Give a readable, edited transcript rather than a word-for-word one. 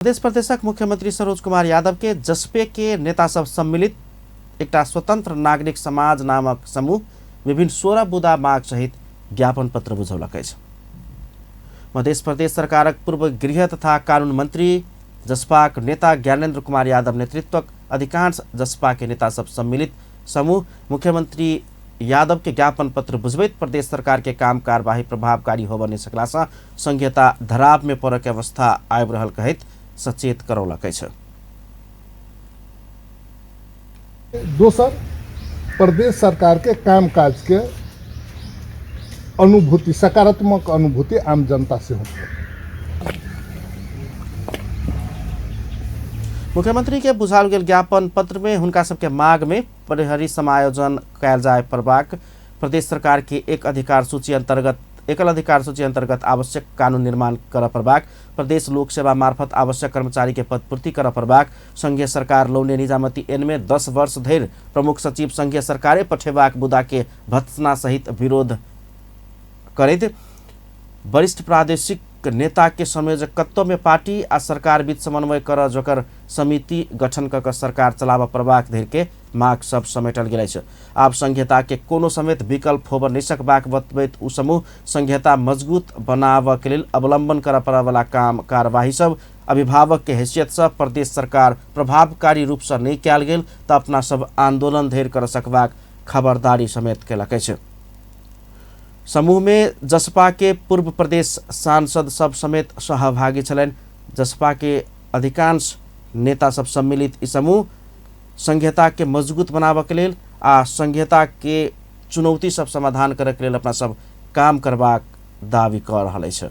मध्य प्रदेशक मुख्यमंत्री सरोज कुमार यादव के जसपे के नेता सब सम्मिलित एकटा स्वतंत्र नागरिक समाज नामक समूह विभिन्न 16 बुदा माग सहित ज्ञापन पत्र बुझौलक अछि। मध्य प्रदेश सरकारक पूर्व गृह तथा कानून मंत्री जसपाक नेता ज्ञानेन्द्र कुमार यादव नेतृत्वक अधिकांश जसपा के नेता सब सम्मिलित समूह मुख्यमंत्री यादव के ज्ञापन पत्र बुझबैत प्रदेश सरकार के काम कार्यवाही प्रभावकारी होबय नहि सकला सँ संघीयता धराव में पड़य के अवस्था आबि रहल कहैत सचेत करौलक अछि। दोसर, प्रदेश सरकार के कामकाज के अनुभूति, सकारात्मक अनुभूति आम जनता से होते। मुख्यमंत्री के बुझाओल गेल ज्ञापन पत्र में हुनका सबके मांग में प्रहरी समायोजन कयल जाय पड़बाक, प्रदेश सरकार के एक अधिकार सूची अंतर्गत एकल अधिकार सूची अंतर्गत आवश्यक कानून निर्माण करय पड़बाक, प्रदेश लोक सेवा मार्फत आवश्यक कर्मचारी के पदपूर्ति करय पड़बाक, संघीय सरकार लौने निजामती एन में 10 वर्ष धरि प्रमुख सचिव संघीय सरकारे पठेबाक मुद्दा के भत्सना सहित विरोध करैत वरिष्ठ प्रादेशिक नेता के संयोजकत्व में पार्टी आ सरकार बीच समन्वय कर जोकर समिति गठन क के सरकार चलाबऽ पड़बाक धरि के माग सब समेटल गेल अछि। आब संघीयता के कोनो समेत विकल्प होबऽ नहि सकबाक बतबैत ओ समूह संघीयता मजबूत बनाबऽ के लेल अवलंबन करऽ पड़ऽ वाला काम कार्यवाही सब अभिभावक के हैसियत से प्रदेश सरकार प्रभावकारी रूप से नहि कयल गेल तऽ अपना सब आंदोलन धरि कर सकबाक खबरदारी समेत केलक अछि। समूह में जसपा के पूर्व प्रदेश सांसद सब समेत सहभागी छलनि। जसपा के अधिकांश नेता सब सम्मिलित ई समूह संघीयता के मजबूत बनाबऽ के लेल आ संघीयता के चुनौती सब समाधान करऽ के लेल अपना सब काम करबाक दावी कऽ रहल अछि।